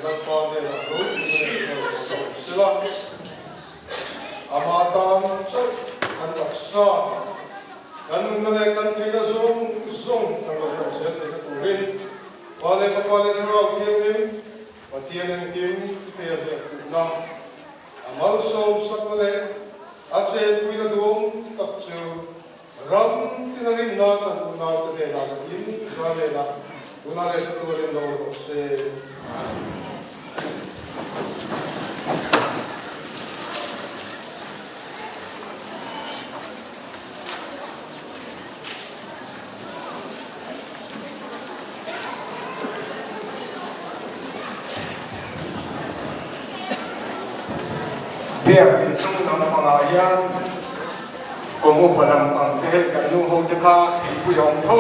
Lalpa hnenah ropuina leh chawimawi rawh sela. Ama tan chauh kan taksa, kan nunna leh kan theihna zawng zawng kan lo hlan zel theihna turin Pa leh Fapa leh Thlarau Thianghlim Pathian engkim thupea hliah khuhna, a malsawm sakna leh a chenpuina duhawm tak chu ram tina rinna kan unaute hnenah leh in za hnenah tunah leh chatuanin lo rawh se. Biak in chung lampangah hian kum upa lampang te hei kan nu ho te kha thingpui a awm tho.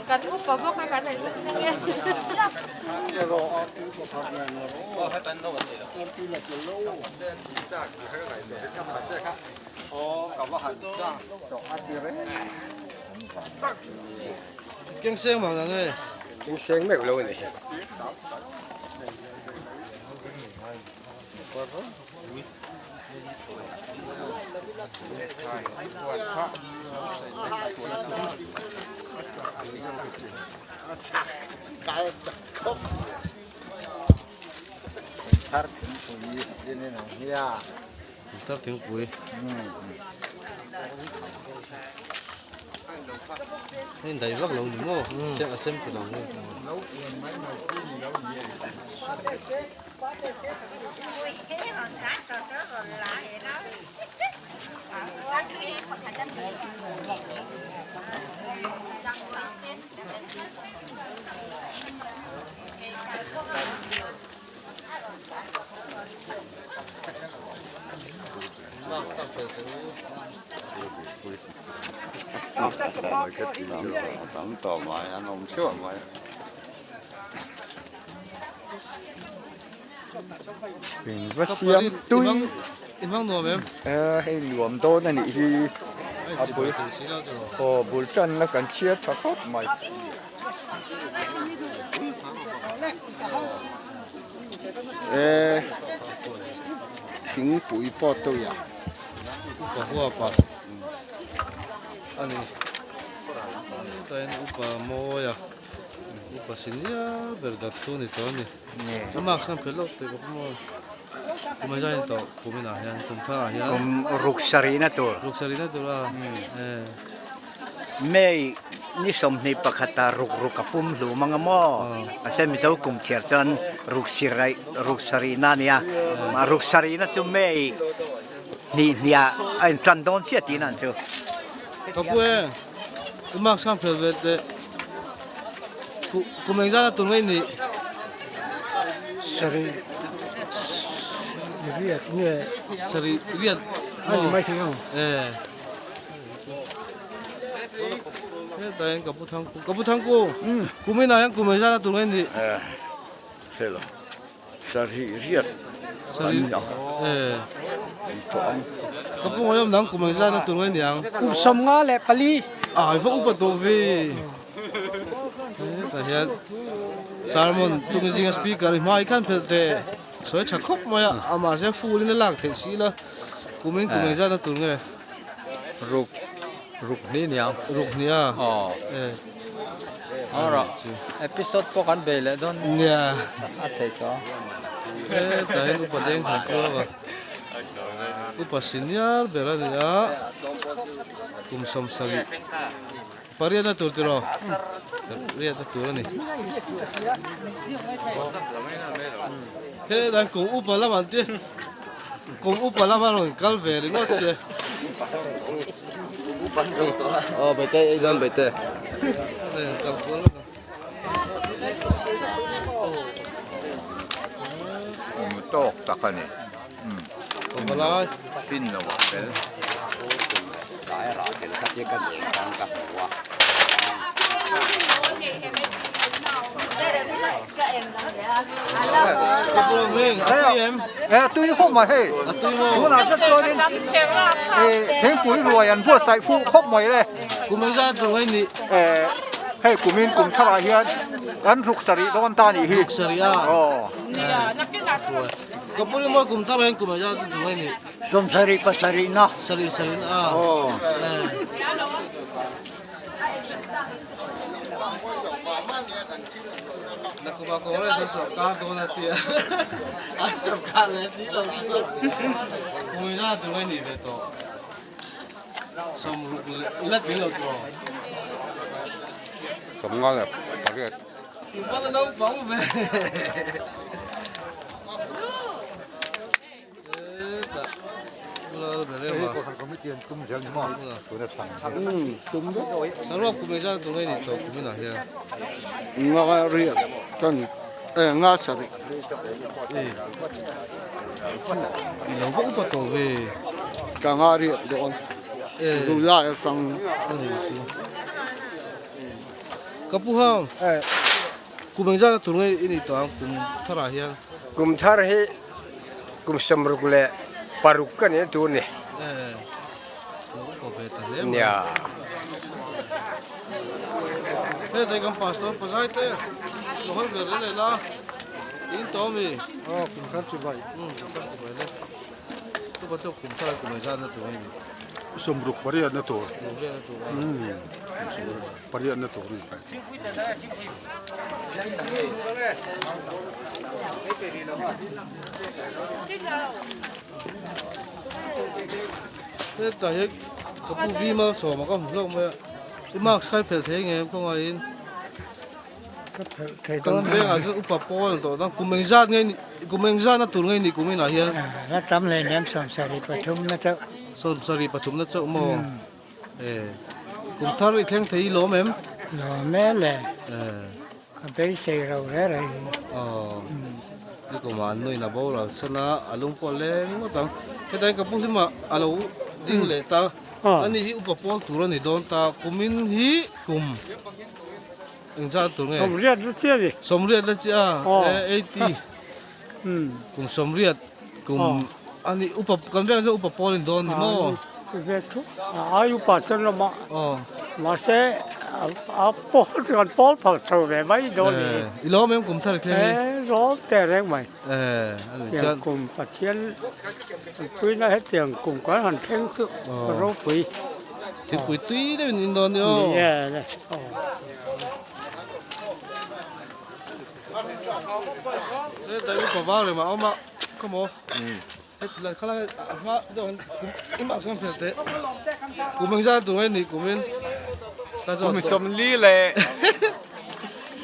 Kan upa bawk a kan ei vek nge. Keng seng mang ang e. Keng seng meuh lo a ni. Thar thingpui hei daih vak lo ni maw a sem tha lo nge. Tam tawh mai an awm theuh mai. In va siam tui In hmang nuam em? Eh hei nuam dawn a nih hi a bul aw bul tanna kan chhiar tha khawp mai. Eh thingpui pawh tui ah. Upa huapa a ni tain upa mawi a. Upa senior ber dat chu ni tawh a ni. A mask an phelh loh teh bawk maw. Kum a zai tawh kum inah hian kum thar ah hian. Kum ruk sarihna tur. Ruk sarihna tur a eh. May ni 21 ah ruk ruk a pum hlum anga maw. Mahse Mizo kum chhiar chuan ruk sirai ruk sarihna a nia. Ruk sarihna chu May hnih hnih ah a intan dawn chiah tihna an chu. Ka pu e. I mask khan phel ve teh. Kum eng zat a tur ngei nih? Sarih riat nge? Sarih riat. A ni mai thei ang. Eh. Hetah hian ka pu thangku, ka pu thangku. Kum inah hian kum eng zat a tur ngei nih? Eh. Helo. Sarih riat Sarih eh Ka pu ngawi awm dang kum ang zat a tur ngai niang. Kum 54. Ah i va upa tawh ve. Hetah hian sermon tung zinga speaker i hmai khan phelh teh sawi tha khawp mai a amah se full in a lak theih si la kum in kum eng zat a tur nge. Ruk ruk hnih niang. Ruk hnih a. Aw. Eh. Awrah episode pawh kan bei leh dawn Nia. A thei tawh. Hetah hian upa deng han tluang a. Upa senior ber a ni a. Kum 70. Pariatna tur tiraw? Pariatna tur a ni. Hetah hian kum upa lam an ti. Kum upa lam a rawn kal ve ringawt che. Aw Baite ei dawn Baite. Kal kual vek a. tawk tak a ni. Fin lo a fel. Tui khawp mai hei tunah zet chuanin thingpui ruai an buatsaih fuh khawp mai le hei kumin kum tharah hian kan ruk sarih dawn ta anih hi Sawmsarih pasarihna. Kum thar hi kum 66 ka ni tur ni. Nia. 68 na tur. Pariat na tur ni. Hetah hian ka pu vi malsawm a ka hmu hlauh mai a i mask kha i phelh thei nge kawngah in kan vengah chuan upa pawl an tawh ta kum engzat nge kum engzat na tur nge nih kum inah hian la tam hle nem 73 na chauh 73 na chauh maw E kum thar i thleng thei i lawm em? Lawm e le. Ka beisei ro reng reng hi. Aw. Ni kumah an nuin a boral san a, a lung pawh a leng ngawt ang. Heta hian ka pu hlimah a lo ding leh ta. Ani hi upa pawl tur a ni dawn ta. Kumin hi kum engzat tur nge? 80 la chiah a ni. 80 la chiah a, 80. Kum 80 kum ani upa kan veng chuan upa pawl in dawn ni maw? Ai upa chuan lama mahse a pawl chu kan pawl phal chho ve mai dawn ni. I lawm em kum thar i thleng hi? E lawm teh reng mai. E ani chuan. Kum Pathian puina hetiang kum kan han thleng chu ropui. Thingpui tui deuh in in dawn ni aw. Ni e le. Hetlai upa var rem a awm a ka maw hetlai khalai a hma deuh hian kum i mark chuan hmel teh kum engzat tur nge ni kum in ka zawt kum 40 leh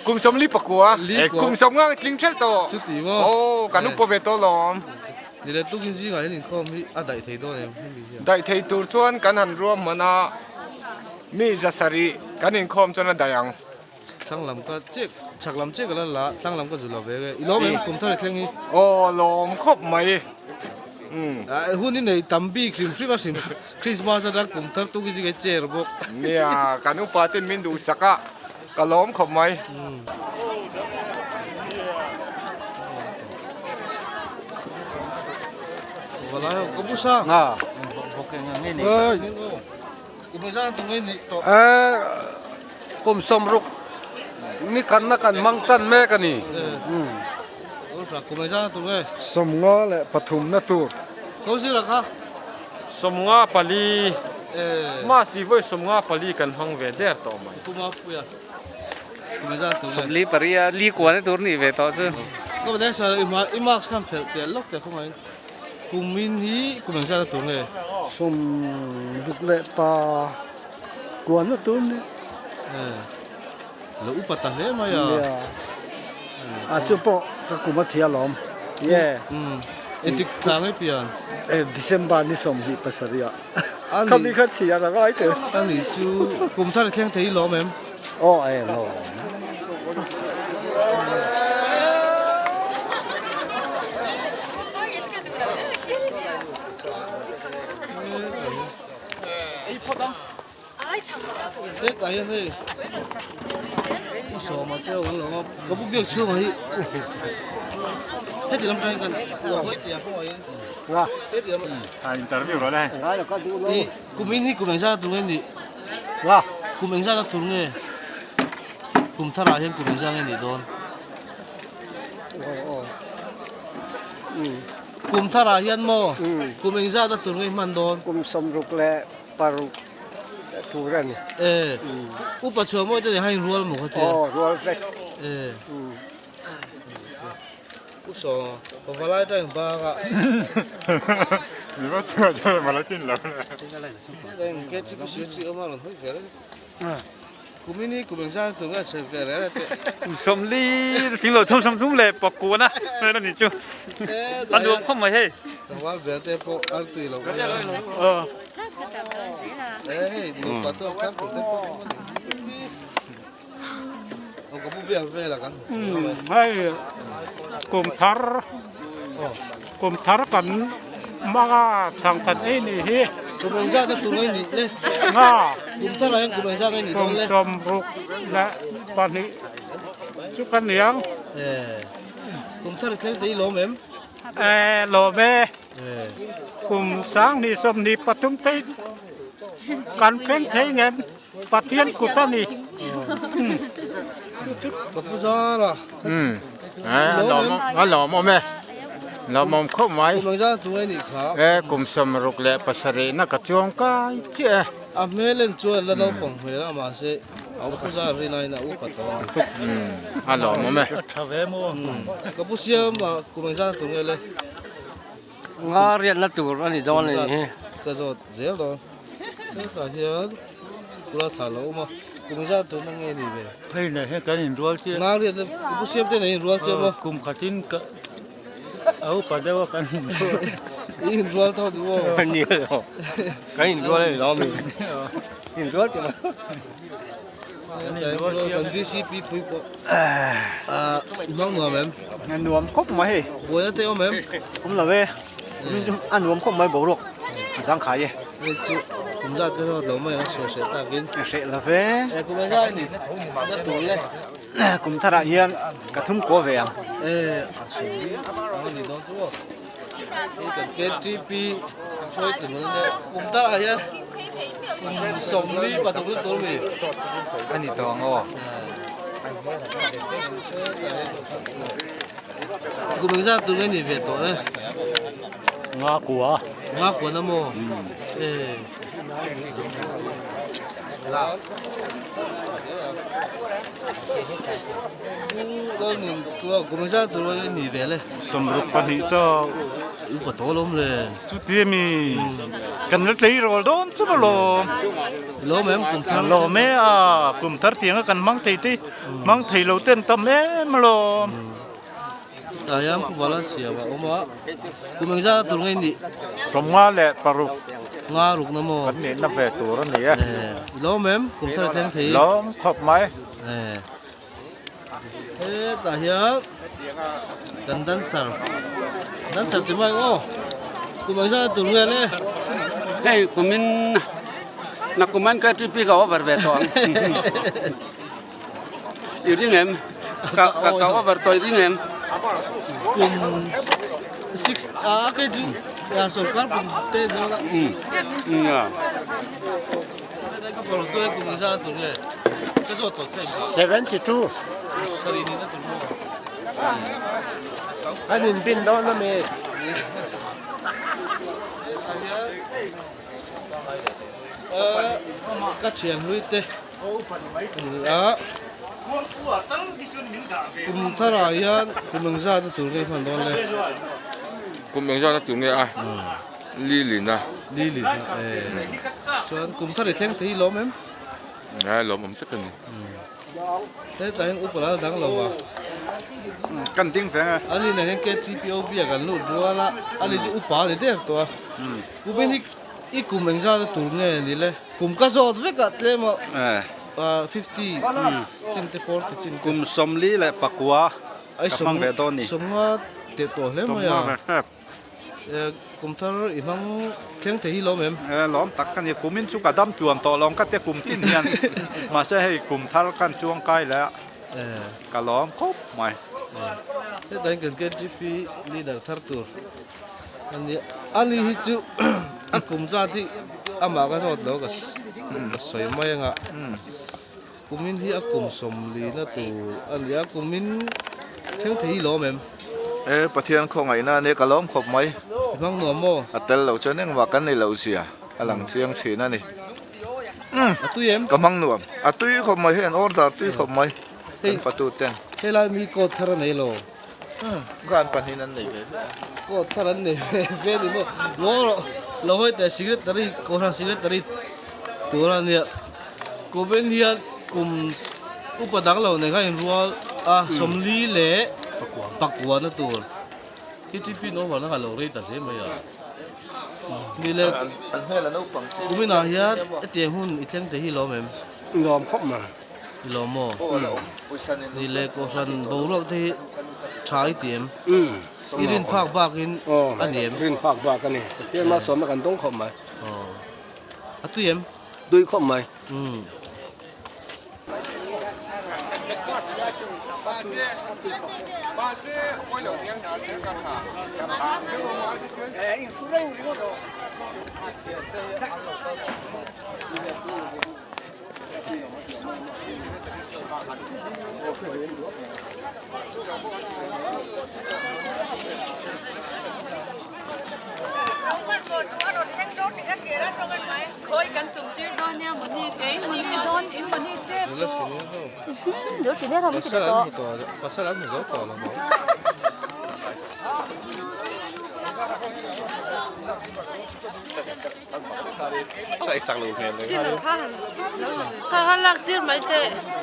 kum 44 kum 50 tling thelh tawh chuti maw aw kan upa ve tawh lawm ni leh tukin zingah hian inkhawm hi a daih thei dawn em hemi hian daih thei tur chuan kan han ruahman a mi 700 kan inkhawm chuan a daih ang. Thlang lam ka chiah chhak lam chiah ka la la thlang lam ka zu lo ve nge i lawm em kum thar i thleng hi. Aw lawm khawp mai umm. Hun i nei tam bik hrim hrim a hrim Christmas atang kum thar tuk i zinga i chair bawk. Nia kan upa ten min duhsak a ka lawm khawp mai. Valai ho ka bu sang. Kum 60 ni kanna kan hmang tan mek a ni. 53 na tur. 54 Masi vawi 54 kan hmang ve der tawh mai. 48 li kua na tur nih ve tawh chu. Kumin hi kum engzat a tur nge? 69 na tur ni. Eh, lo upa ta hle mai a. Nia. A chu pawh ka kum a chhia lawm. Ye. Umm, engtik thla nge pian? Eh, December ni 27 ah. Khami kha chhia ka ngai teh. Ani chu kum thar i thleng thei i lawm em? Aw eh lawm. Hetah hian hei Pu Sawma te ho an lo awm a, ka pu biak chhungah hi heti lam tangin kan lo hawi teh ang kawngah hian heti lam ih kum in hi kum engzat a tur nge nih kum engzat a tur nge kum tharah hian kum engzat nge nih dawn kum tharah hian maw kum engzat a tur nge hman dawn kum sawmruk leh paruk tur a ni. E upa chhuah mawi te nen khan inrual maw kha tia? Aw rual vek. E u saw ka valai tang bak a. Mi va chhuah chuan valai tin lo le. Heta in ke chi pu chi awm a rawn hawi ve reng. Kum ini kum engzat tur nge sawi ve reng teh. Kum sawmli tling lo thum sawmthum leh pakua na hmel a ni chu. A nuam khawp mai hei. Tlangval vel te pawh ar tui loh mai a. E hei nupa te awm thar tur te pawh awm a ni. Aw ka pu biak vel a kan hmu. Hei kum thar kum thar kan hmang a chhang khat ei ni hi. Kum engzat na tur nge nih le? Nga. Kum thar ah hian kum engzat nge nih dawn le? Kum sawmruk leh pahnih chu ka niang. E kum thar i thleng te i lawm em? E lawm e. Kum sanghnih sawmhnih pathum te kan thleng thei ngem? Pathian kut a ni. Ka pu zara. A lawmawm e. Lawmawm khawp mai. Kum engzat tu nge nih kha? E kum 67 na ka chuang kai chiah e. A hmel en chuan la naupang hmel a mahse ka pu zara rin aiin a upa tawh a ni. A lawmawm e. A tha ve maw? Ka pu siam a kum engzat tu nge le? Nga riatna tur a ni dawn a nih hi. Ka zawt zel dawn. Hetah hian kula thla lo awm a, kum zat tur na nge ni ve? Hei nen hian kan inrual chiah. Nga riatna kum pu siam te nen inrual chiah maw? Kum khatin ka a upa deuh a kan inrual. I inrual tawh duh aw? Ni lo, kan inrual a ni lo mi. Inrual tih mai. Kan VCP pui pawh i hmang nuam em? Nuam khawp mai hei. Buaina te awm em? Awm lo e. A nuam khawp mai boruak a zangkhai e. Hei chu kum zat te zawt lo mai ang hreh hreh takin. Hreh lo ve. E kum engzat a ni na tur le? Kum tharah hian ka thum kaw ve ang. E a sawm ang a ni dawn chu aw. Hei kan KTP hruai tu nul nia kum tharah hian kum 40 pathum na tur mi. A ni tawh ang aw. Kum engzat tur nge ni ve tawh le? Nga kua. Nga kua na maw? E. Kum engzat tur nge ni ve le? 62 chaw. Upa tawh alawm le. Chuti ami kan la tleirawl dawn chu alawm. Lawm em kum thar. Lawm e a kum thar tianga kan hmang thei te hmang thei lo ten tam em alawm. Tah hian pu Vala siam a awm a kum engzat a tur nge nih? 56. Nga ruk na maw? Kan nihna ve tur a ni e. Lawm em kum thar a thleng thei. Lawm khawp mai. Hetah hian kan dancer dancer ti mai ang aw kum engzat a tur nge le hei kumin nakum an KTP ka over ve tawh ang i ring em ka ka over tawh i ring em kum six a kei chu sorkar kum te dawn a 72 An inbin dawn a mi. Ka thian hlui te ani a kum tharah hian kum engzat a tur nge hman dawn le kum engzat a tur nge a Lilina. Lilina e. Chuan kum thar i thleng thei lawm em? Ngai lawm awm tak a ni. Hetah hian upa lal dang lo a. Kan ding veng e. Ani nen hian KTPOB ah kan lut rual a, ani chu upa a ni der tawh a. Kum in i kum engzat a tur nge ni le? Kum ka zawt vek a tlem a 50 chin te 40 chin te. Kum 44 ka hmang ve dawn ni. Sawmnga teh tawh hle mai a. Sawmnga ve tep. kum thar i hmang thleng thei hi lawm em? E lawm tak ka ni, kumin chu ka dam tluan tawh lawm ka tia kum tin hian mahse hei kum thar khan chuang kai leh a ka lawm khawp mai. Hetah hian kan KTP leader thar tur a nia, ani hi chu a kum zat hi amah ka zawt lo ka sawi mai anga. Kumin hi a kum sawmlina tur a ni a, kumin thleng thei hi lawm em? E, Pathian khawngaihna a nia ka lawm khawp mai. I hmang nuam maw? A tel lo chuan engmah kan ni loh zia a lang chiang thin a ni. A tui em? Ka hmang nuam. A tui khawp mai hei an order tui khawp mai kan fatu ten. Helai mi coat thar a nei lo. Khan pahnihin an nei ve ve a. Coat thar an nei ve ve a ni maw? Ngaw rawh lo hawi teh secretary kohhran secretary tur a nia. Kumin hian kum upa dang lo nei kha inrual a sawmli leh pakua na tur ktp no vang na kha lo rei ta hle mai a. Ni le kuminah hian hetiang hun i thleng thei hi lawm em? Lawm khawp mai. I lawm maw? Ni le kohhran boruak te hi tha i ti em? I rin phak bakin a ni em? Rin phak bak a ni. Pathian malsawmna kan dawng khawp mai. A tui em? Tui khawp mai. Pasal an hmu zo tawh lo maw?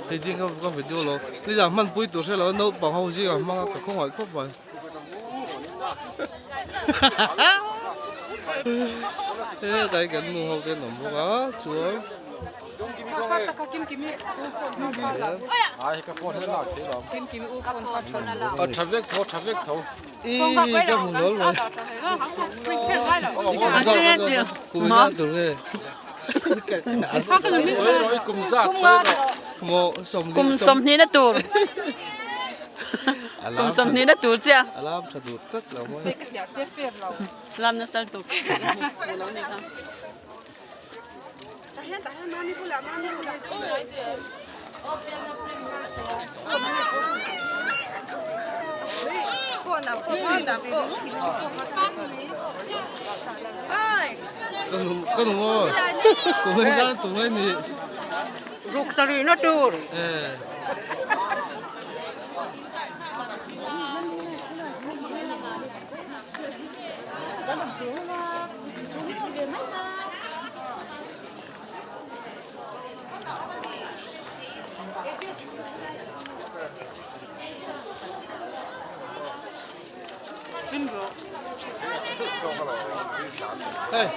Hei ding ka video lo nizan hmanpui tur hre lo naupang ho zingah hmang a ka khawngaih khawp mai. Hetlai kan nu ho te an awm bawk a chuan Ih ka hmu hlawl mai kum zat tur nge Kum sawmhnih na tur. Kum sawmhnih na tur chiah. A lam tha duh tlat lo mai. Lam nasa lutuk. Ka nu maw? Kum hei zan tur mai ni. Ruk sarih na tur. Hey.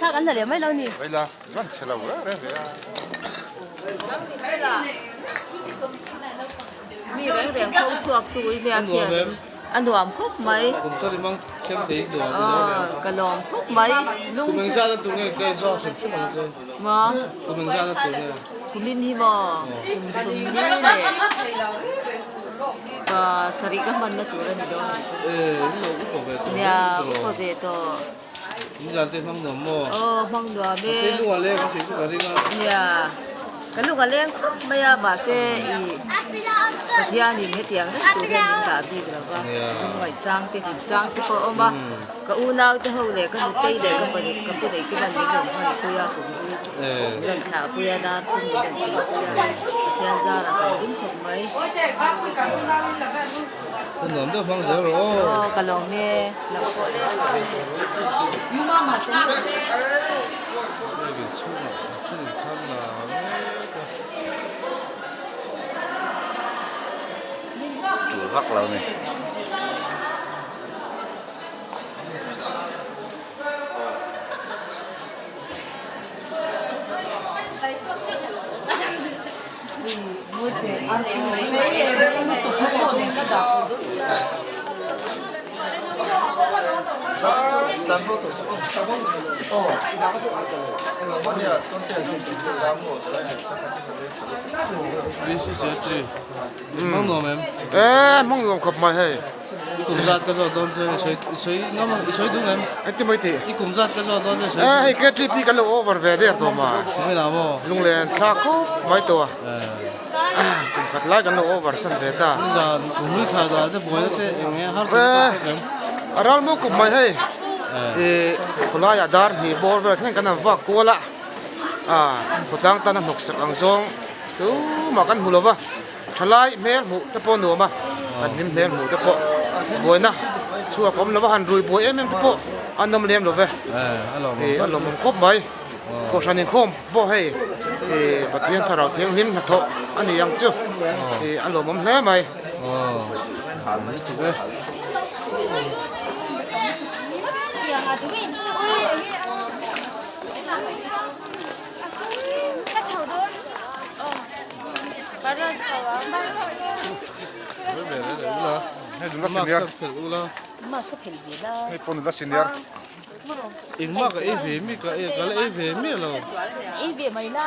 Thak an la leh mai lo ni. Vậy là vẫn sẽ là vừa đấy. Mi reng reng kho chhuak tu i nia thian a nuam khawp mai. Kum thar i mang thleng thei nuam i lo lem. Ka lawm khawp mai. Lung Kum engzat a tur nge ka inzawk hrim hrim ang che. Maw? Kum engzat a tur nge? Kumin hi maw? Kum sawmli leh ka sarih ka hmanna tur a ni dawn ang chu. E, in lo upa ve tawh. Nia, upa ve tawh. In zan te hmang nuam maw? Aw, hmang nuam e. Mahse lung a leng ang tih chu ka ring a. Nia, ka lung a leng khawp mai a, mahse i Pathianin hetiang reng tur hian min dah bik lo va. Lungngaih chang te, hlim chang te pawh a awm a. Ka unau te ho leh ka nutei leh ka pahnih ka pu neih te hian min rawn hman pui a, kum hi min rawn thlah pui a, dar thum min rawn thih pui a, Pathian zarah kan ding khawp mai. Ka nuam deuh hmang zel rawh aw. Aw ka lawm e, lo pawh leh Biakin chhungah an then inthar la mek a. Tul vak lo ni. Mang nuam em? E mang nuam khawp mai hei. I kum zat ka zawt dawn che i sawi i sawi ngam ang i sawi duh em? Engti mai tih? I kum zat ka zawt dawn che i sawi E hei KTP kan lo over ve der tawh ma. Tunge dah maw? Lunglen thla khawp mai tawh a. Kum khat lai kan lo over san ve ta. Nizan kum hlui thla zah te buaina te eng nge harsa te tak tak em? A ral maw kum mai hei. I khawlaiah dar hnih bawr vel thleng kan han vak kual a. A khawtlang tana hnawksak ang zawng tumah kan hmu lo va. Thalai hmel hmuh te pawh nuam a, kan hlim hmel hmuh te pawh buaina chhuak awm lo va, han rui buai em em te pawh an awm lem lo ve. Ih a lawmawm khawp mai. Kohhran inkhawm pawh hei ih Pathian Thlarau Thianghlim hnathawh a ni ang chu ih a lawmawm hle mai. Engmah ka ei ve mi ka ei ka la ei ve miah lo. Ei ve mai la.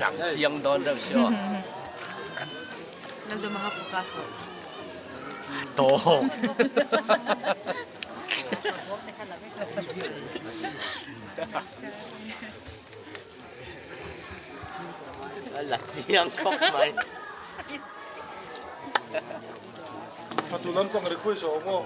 Lang chiang dawn reuh si aw. Tawk. La chiang khawp mai. Fatu lampang request a awm aw.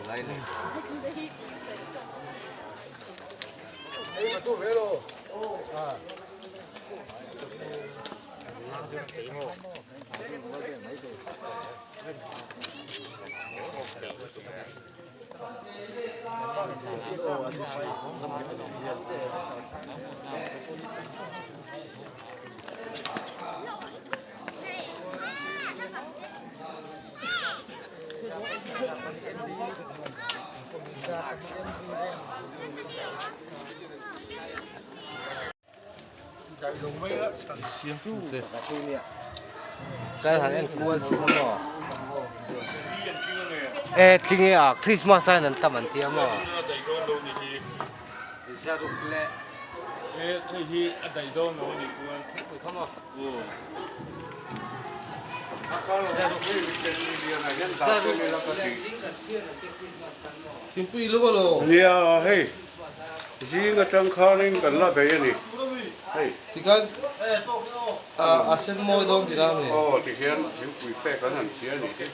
Kal han en kual chin a maw? E tling e a Christmas a in an tam an ti a maw? Zaruk leh. Hei hi a daih dawn lo a nih chuan. Thingpui kha maw? Thingpui lu a lo. Nia hei zing atang khanin kan la bei a ni hei. Tikhan a sen mawi dawn tih la mi. Aw tihian thingpui fe kan han chiah a nih hi.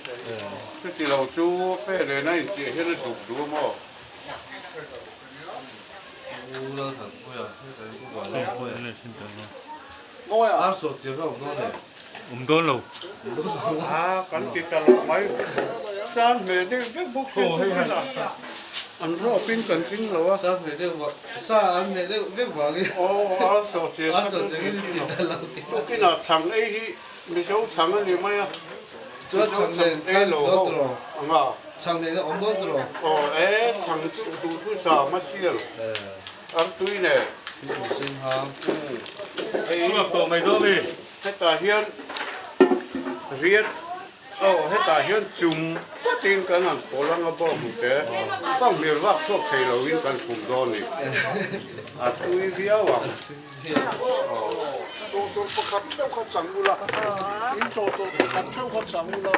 Chuti lo chu fe lehna inchiah hian a duk duh a maw. U Lalthanpuia heta hi Upa Lalpuia. Ar sawh chiah kha awm dawn em? Awm dawn lo. A kan ti ta lo mai. San hmeh deuh vek bawk si a. An rawp in kan tling lo a. San hmeh deuh vang sa an hmeh deuh vek vangin. Aw ar sawh chiah kha chu ti ta lo. Tukinah chhang ei hi Mizo chhang a ni mai a. Chuan chhang nen khan dawn tawh rawh. Anga. Chhang nen a awm dawn tawh rawh. Aw e, chhang chu duh thu sa ma sial. Ar tui nen. Thingpui sen hang. Hei. Chhuak tawh mai dawn mi. Hetah hian riat aw hetah hian chum patin kan han pawl anga bawk hmute fanghmir vak chhuak thei loin kan khum dawn ni. A tui viau ang. Tawhtur pakhat theuh kha chang ula, in tawhtur pakhat theuh kha chang ula.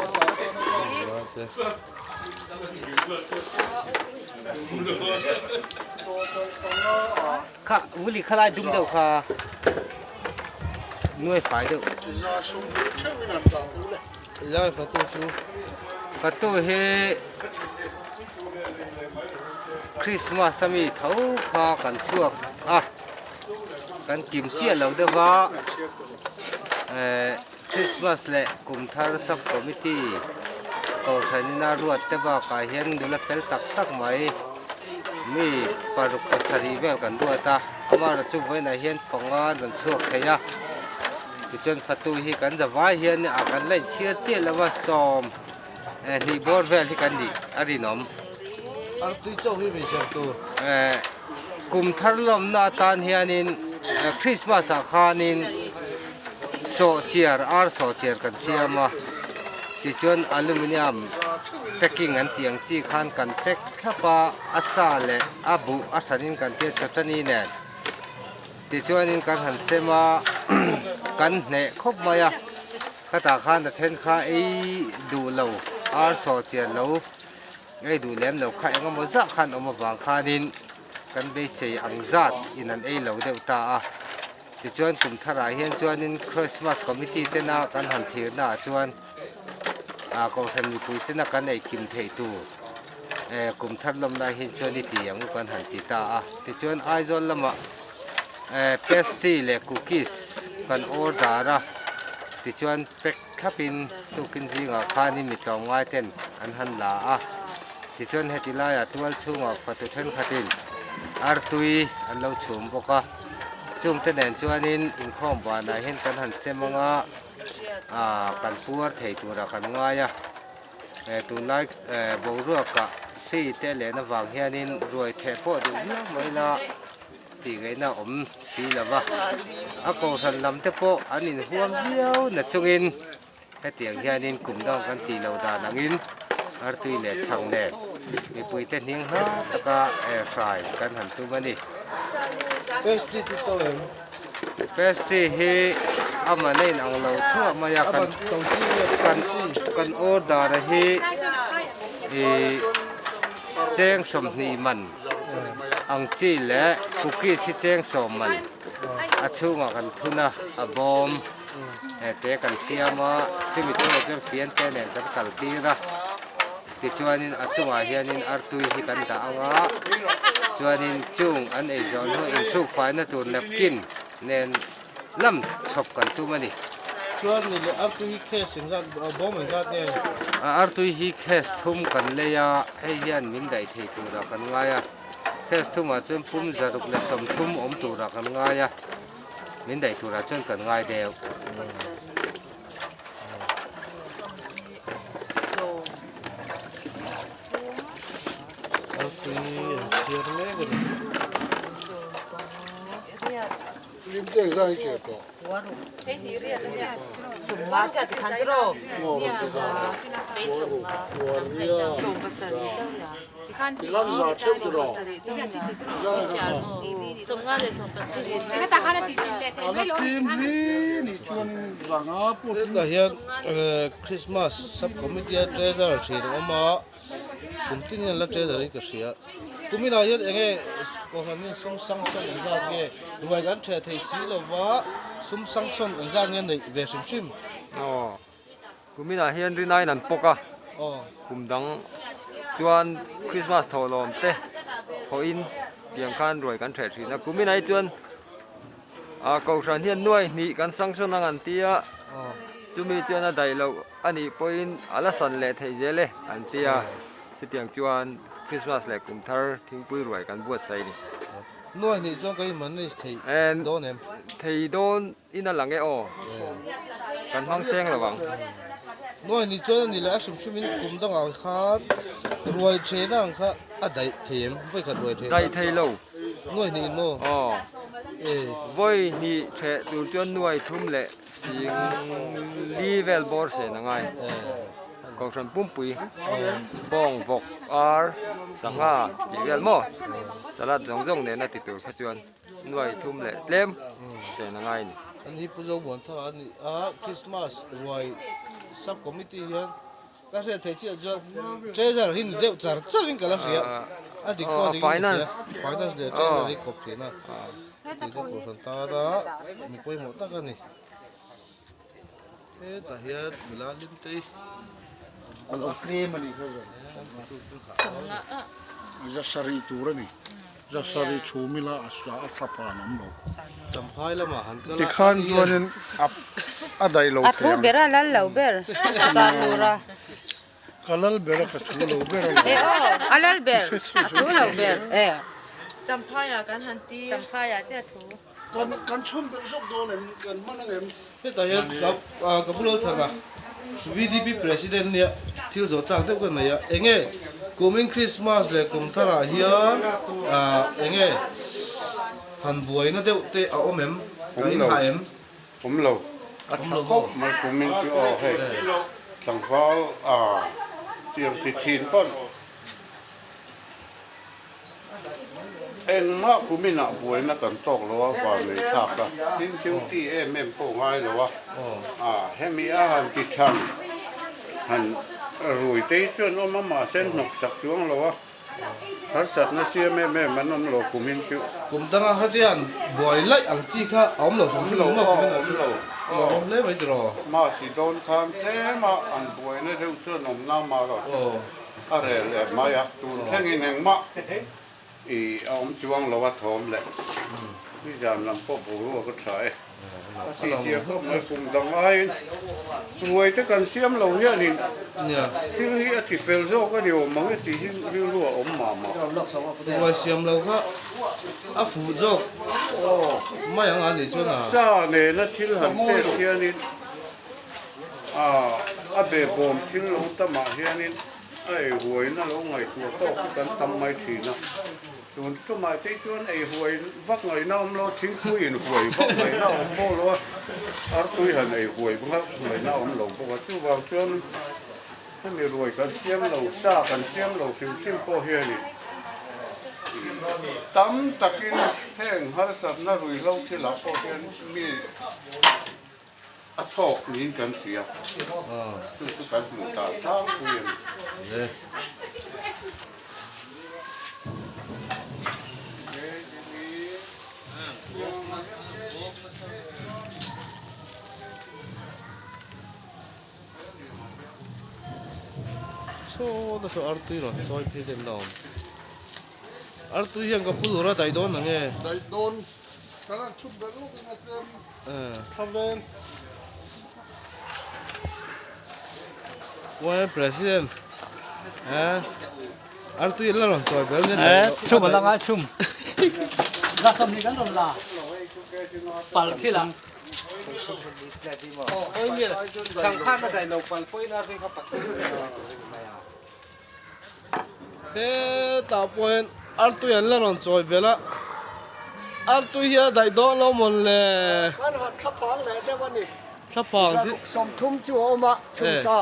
Kha vuli khalai dum deuh kha. Nuai fai deuh. Lai fatu chu. Fatu hi Christmas a mi tho kha kan chhuak a, kan kim chiah lo deuh va, eh Christmas leh kum thar sub committee kohhran ina ruat te bakah hian nula fel tak tak mai mi paruk pasarih vel kan ruat a, amaherawhchu chu vawiinah hian panga an rawn chhuak thei a. Tichuan fatu hi kan za vai hian a kan la inchhiar chiah lo a sawm eh hnih bawr vel hi kan nih a rinawm. Artui chauh hi hmeichhe tur. Eh kum thar lawmna atan hianin Christmas ah khanin sawhchiar ar sawhchiar kan siam a tichuan aluminium packing an tih ang chi khan kan pack thlap a a sa leh a buh a hranin kan tia chawchani nen. Tichuanin kan han sem a, kan hneh khawp mai a, khatah khan a then kha ei duh lo, ar saw chian lo, ei duh lem lo kha engemaw zah khan awm avang khanin kan beisei ang zat in an ei lo deuh ta a. Tichuan kum tharah hian chuanin Christmas Committee tena kan han thlirna ah chuan Kohhran mipui tena kan ei kim theih tur kum thar lawm lai hian chuan i ti ang u kan han ti ta a. Tichuan Aizawl lamah pastry leh cookies kan order a, tichuan pack thlapin tukin zingah khanin mi tlawmngai ten an han la a. Tichuan heti laiah tual chhungah fatu thenkhatin artui an lo chhum bawk a, chungte nen chuanin inkhawm banah hian kan han sem ang a, kan puar thei turah kan ngai a. Tunlai boruaka hri te len avang hianin ruai theh pawh duh viau mai la tih ngaihna a awm si lo va, a kohhran lam te pawh an inhuam viau na chungin hetiang hianin kum dang kan tih loh dan angin artui leh chhang nen mipui te hning hla taka hrai kan han tum a ni. Pastry chu to em? Pastry hi a man a inang lo thuah mai a, kan kan order a hi ih cheng sawmhnih man ang chi leh cookies hi cheng sawm man a chhungah kan thun a, a bawm te kan siam a, chumi chungah chuan fian te nen kan kal tir a. Tichuanin a chungah hianin artui hi kan dah ang a, chuanin chung an ei zawh hnu inchhuk faina tur napkin nen lam chhawp kan tum a ni. Chuan ni leh artui hi case engzat bawm engzat nge? Artui hi case thum kan lei a, hei hian min daih thei turah kan ngai a, case thumah chuan pum 630 awm turah kan ngai a, min daih turah chuan kan ngai deuh. Artui an chhiar mek a ni. Hetah hian Christmas sub committee a treasurer thin a awm a, kum tin hian la treasurer in ka hria. Kuminah hian eng nge kohhran hian sum sanction engzat nge ruai kan theh thei si lova sum sanction engzat nge neih ve hrim hrim. Kuminah hian rinaiin an pawk a, kum dang chuan Christmas thawhlawm te thawhin tiang khan ruai kan hreh thin a. Kuminah hi chuan ah Kohhran hian nuai hnih kan sanction ang an ti a, chumi chuan a daih loh a nih pawhin a la san leh theih zel e an ti a, chutiang chuan Christmas leh kum thar thingpui ruai kan buatsaih a ni. Nuai hnih chuan kan in manage thei dawn em? Thei dawn. In a lang e aw. Kan hmang seng lo ang. Nuai ni chuan a ni leh a hrim hrim in kum dangah khan ruai thena ang kha a daih thei em? Vawi khat ruai thena. Daih thei lo. Nuai hnih in maw? Aw. Vawi hnih theh tur chuan nuai thum leh sing li vel bawr sen a ngai. Kohhran pumpui bawng vawk ar sangha tih vel maw? Salad zawng zawng nena ti tur kha chuan. Nuai thum leh tlem sen a ngai a ni. An hi Pu Zomuan thar a ni a, Christmas ruai sub committee hian ka hriat theih chiah chuan treasurer hi ni deuh char char in ka la hria a dik pawh a dik in ka hria finance leh treasurer hi kawp thin a tih te kohhran tara mi pawimawh tak a ni. Hetah hian nula hlim te hi a lo tlem a nih kha zan za sarih tur a ni za sarih chhum ila a a tha pa an awm lo Champhai lamah han kal a tikhan chuanin a a daih lo A thu ber a lal lo ber sa tur a ka lal ber a ka thu lo ber a E aw a lal ber a thu lo ber e Champhai ah kan han tir Champhai ah chiah thu Kan kan chhun belh zawk dawn em? Kan hman ang em? Hetah hian ka ka pu Lalthana VDP President nia thil zawh chak deuh ka nei a, enge kumin Christmas leh kum tharah hian enge han buaina deuh te a awm em? Ka inhah em? Awm lo. A tha khawp mai kumin chu aw hei tlangval tiang ti thin pawn. Engmah kuminah buaina kan tawk lo a, van nei thlak a, tin duty em em pawh ngai lo a, hemi a han ti than han rui te hi chuan awm a, mahse hnawk sak chuang lo a, harsatna siam em em an awm lo kumin chu. Kum danga hetiang buai laih ang chi kha a awm lo hrim hrim lo maw kuminah chu a lo awm hle mai tiraw? Mahse dawn khan tlem a an buaina deuh chuan awmna mah erawh chu. A rel leh mai a, tun thlengin engmah i a awm chuang lo a thawm leh nizan lam pawh boruak a tha e. A tih zia khawp mai kum dang aiin ruai te kan siam lo hianin thil hi a ti fel zawk a ni awm ang e tih hi rilru a awm mah mah. Ruai siam lo kha a fuh zawk mai ang a nih chuan a. Sa nena thil han chet hianin A behbawm thil lo tamah hianin a ei huaina lo ngaihtuah tawk hi kan tam mai thin a. Tun tumah te chuan ei huai vak ngaihna awm lo, thingpui in huai vak ngaihna awm bawk lo a, artui han ei huai vak ngaihna awm lo bawk a. Chuvang chuan hemi ruai kan siam lo, sa kan siam lo hrim hrim pawh hianin tam takin heng harsatna ruihhlo thilah pawh hian mi A chhawk niin kan hria. Chu chu kan hmuh ta tlangpui a ni. Saw ta saw artui rawn chawi phei te an la awm. Artui hian ka pu lur a daih dawn ang e. Daih dawn. Kan han chhun belh lawk in a tlem. Thlaveng. Uai President eh artui la rawn chawi bel nen eh chhum a la ngai chhum la sawm ni kan rawn la pal khi la oi mi sangkhan a dai lo pal pawhin a ri kha pathum Hetah pawh hian artui an la rawn chawi belh a, artui hi a daih dawn lo mawn le. Kan han thlaphang leh deuh a ni. Thlaphang hi. Zaruk 30 chu a awm a, chhungsa.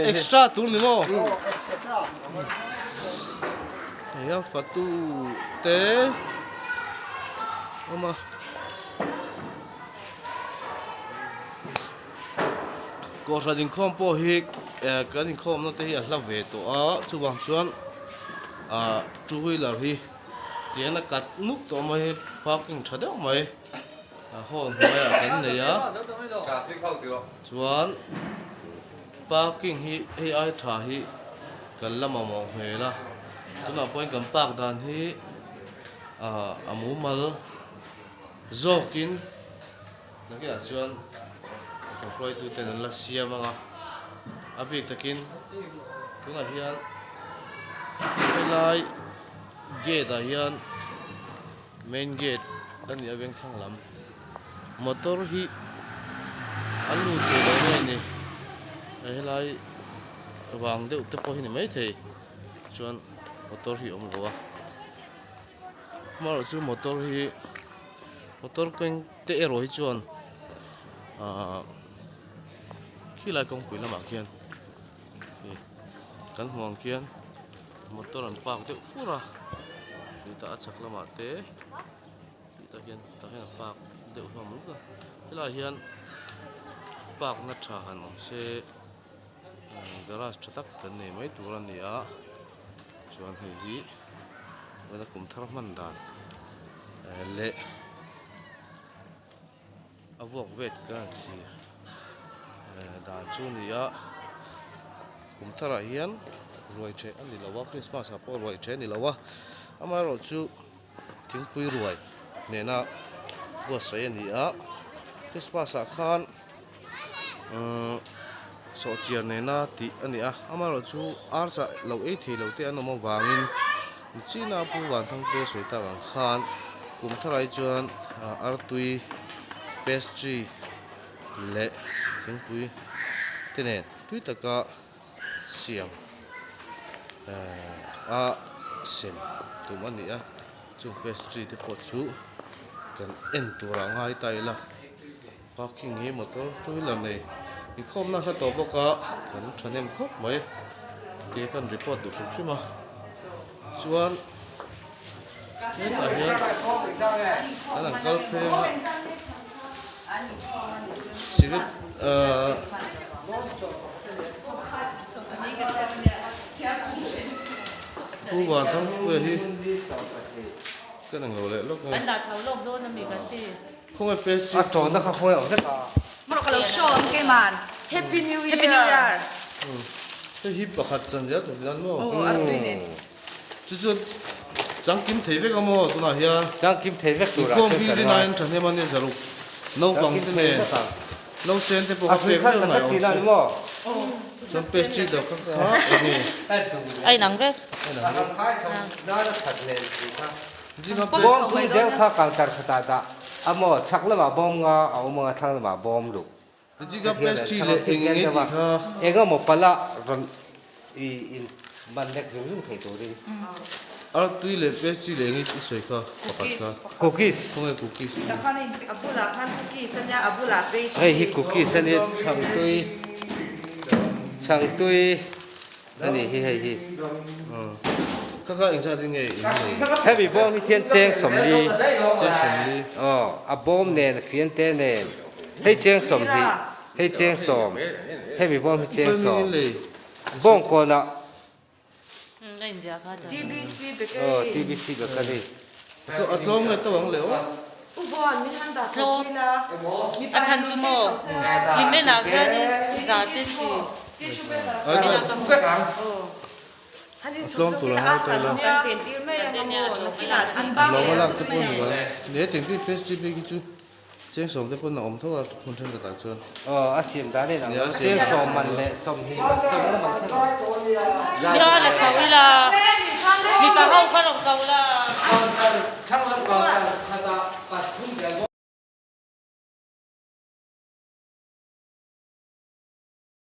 Extra tur ni maw? Hei a fatu te awm a. Kohhran inkhawm pawh hi eh kan inkhawmna te hi a hla ve tawh a chuvang chuan ah two wheeler hi tiang a kat nuk tawh mai hi parking tha deuh mai a hall hnuaiah kan nei a chuan parking hi hei ai tha hi kan la mamawh hmel a tunah pawhin kan park dan hi ah a mumal zawkin. Nakinah chuan ka hruaitu ten an la siam ang a, a bik takin tunah hian helai gate ah hian main gate a ni a vengthlang lam motor hi a lut tur lo nge ni helai vang deuh te pawh hi ni maithei chuan motor hi a awm lo a. Hmarawh chu motor hi motor keng te erawh hi chuan ahh khilai kawngpui lamah khian ih kan hmuh ang khian motor an park deuh fur a tah a chhak lamah te tah hian tah hian an park deuh hlawm lutuk a helaiah hian park na tha han awm se garage tha tak kan nei mai tur a ni a. Chuan hei hi tuna kum thar hman dan leh a a vuak vet kan han thlir dan chu a ni a kum tharah hian ruai ṭheh a ni lo a Christmas ah pawh ruai ṭheh a ni lo a amaherawhchu thingpui ruai nena buatsaih a ni a Christmas ah khan umm sawhchiar nena tih a ni a amaherawhchu ar chah lo ei thei lo te an awm avangin China pu Vanthangpuia sawi tak ang khan kum tharah hi chuan artui pastry leh thingpui te nen tui taka siam a sem tum a ni a chung pastry te pawh chu kan en turah ngai ta ila parking hi motor two wheeler nei inkhawmna a hla tawh bawk a kan thahnem khawp mai tia kan report duh hrim hrim a chuan hetah hian kan han kal pheng a cigarette ahh Pu Vanthangpuia hi ka eng lo leh lawk nge. Kan dah tho lawk dawn a mi kan ti. Khawngaih pastry. A tawhna kha khawngaih awm vek a. Maw ka lo show ang ke man. Happy New Year. Happy New Year. Hei hi pakhat chan zel tur hian maw. Aw artui nen. Chu chuan changkim thei vek a maw tunah hian. Changkim thei vek turah chuan kan ngai. Inkhawm hi rinaiin thahnem a nia zaruk naupang te nen nausen te pawh kha pek vek ngai awm se. Chuan pastry deuh kha kha enge. A inang vek. A inang vek. Bawm thum zel kha counter khatah dah a maw chhak lamah bawm nga a awm ang a thlang lamah bawm luh. Eng emaw pala rawn i in man lek zung zung thei turin. Artui leh pastry leh eng i sawi kha pakhat kha. Cookies. Khawnge cookies chu? A bulah khan cookies a nia a bulah pastry. Hei hi cookies a nia chhangtui chhangtui. A nih hi hei hi. Ka kha engzat in nge in nei? Hemi bawm hi thian cheng 40. Cheng 40. Aw, a bawm nen, a fian te nen. Hei cheng 20, hei cheng 10. Hemi bawm hi cheng 10. Bawng kawnah. Aw, TBC bakery. A tlawm nge to ang le aw? Tlawm. A chhan chu maw? Hlimen ah khianin za te thi. A tlawm tur ang ngai ta ila. Lawm a lak te pawh ni lo. Ni e tengti pastry bik hi chu Cheng 10 te pawn a awm tho a hmun thenkhat ah chuan. Aw a siam dan in ang lo. Cheng 10 man leh 20 man 10 man kher. Nia la ko ila mipa ho kha rawn ko la.